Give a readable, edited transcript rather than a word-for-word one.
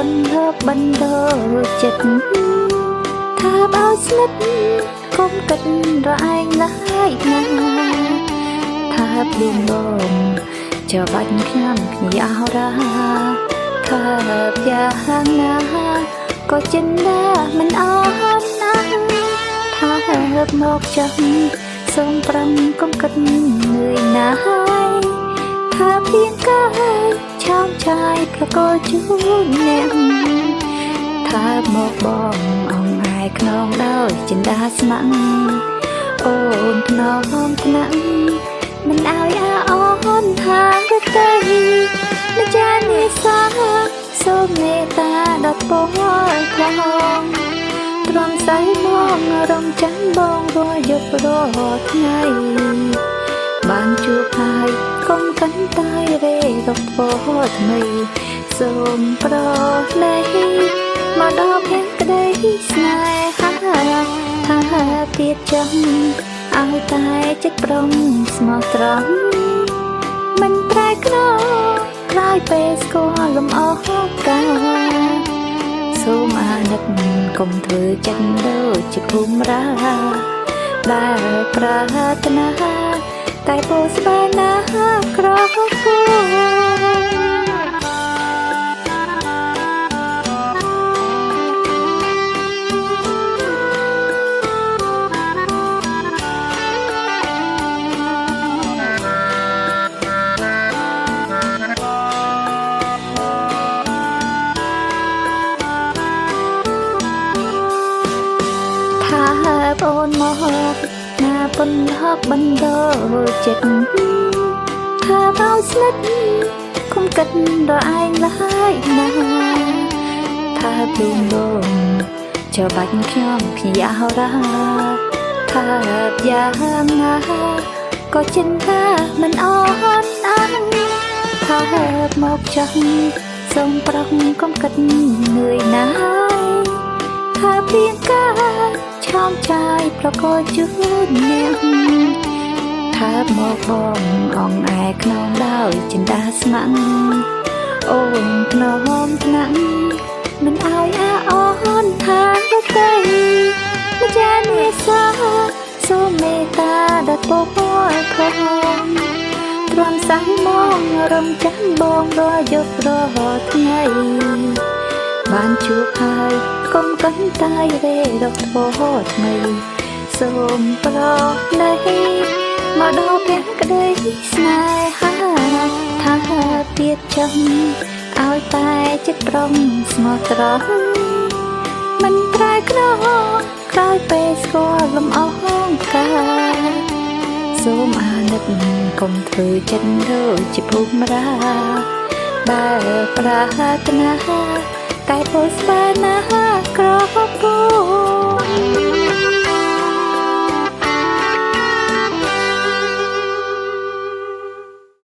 ប៉ុនហបបណ្ដោចិត្តថាបោស្និទ្ធកុំគិតរឯងឡើយណាថាព្លៀងបងចបាច់ខ្ញុំភ្ញាអរាថាយ៉ាងណាក៏ចិនដាមិនអត់ណាថាមកចាំសូមប្រំកុំគិតនឿយណាយថាព្រៀងកាយឆោមឆាយប្រកល់ជូនអ្នកថាមកបងអងឯខ្នងដោយចិន្តាស្ម័គ្រអូនថ្នមថ្នាក់មិនឲ្យអាអូនថាទៅទេម្ចាស់នេសាសូមមេត្តាដល់ពរផងទ្រាំសៃមងរងចាំបងរាល់យប់រាល់ថ្ងៃ បានជួបហើយកុំកាន់តែរេរកពណ៌ថ្មីសូមប្រណីមកដល់ភក្តីស្នេហាថាទៀតចង់ឲ្យតែចិត្តប្រុងស្មោះត្រង់មិនប្រែក្លោក្រោយពេលស្គាល់លំអកាសូមអាណិតកុំធ្វើចិត្តដូចជាភូមិរាដែលប្រាថ្នាតែពោស្បែណាក្រគូ ថាប្អូនមកណាពុនហកបណ្ដោចិត្តថាបោស្និទ្ធគុំគិតដល់ឯងឡើយណាថាព្លួងបងចបាច់ខ្ញុំភ្ញាអរាថាយ៉ាងណាក៏ចិនថាមិនអត់អានថាមកចង់សូមប្រកកុំគិតនឿយណាយ ថាព្រៀងកាយឆោមឆាយប្រកល់ជូនអ្នកថាមកបងអងឯខ្នងដោយចិន្តាស្ម័គ្រអូនថ្នមថ្នាក់មិនឲ្យអាអូនថាទៅម្ចាស់នេសាសូមមេត្តាដល់ពរផងទ្រាំសះមងរងចាំបងរាល់យប់រាល់ថ្ងៃ បានជួបហើយកុំកាន់តែរេរកធម៌ថ្មីសូមប្រណីមកដល់ភក្តីស្នេហាថាទៀតចង់ឲ្យតែចិត្តប្រុងស្មោះត្រង់មិនប្រែក្លោក្រោយពេលស្គាល់លំអងកាសូមអាណិតកុំធ្វើចិត្តដូចជាភូមិរាដែលប្រាថ្នា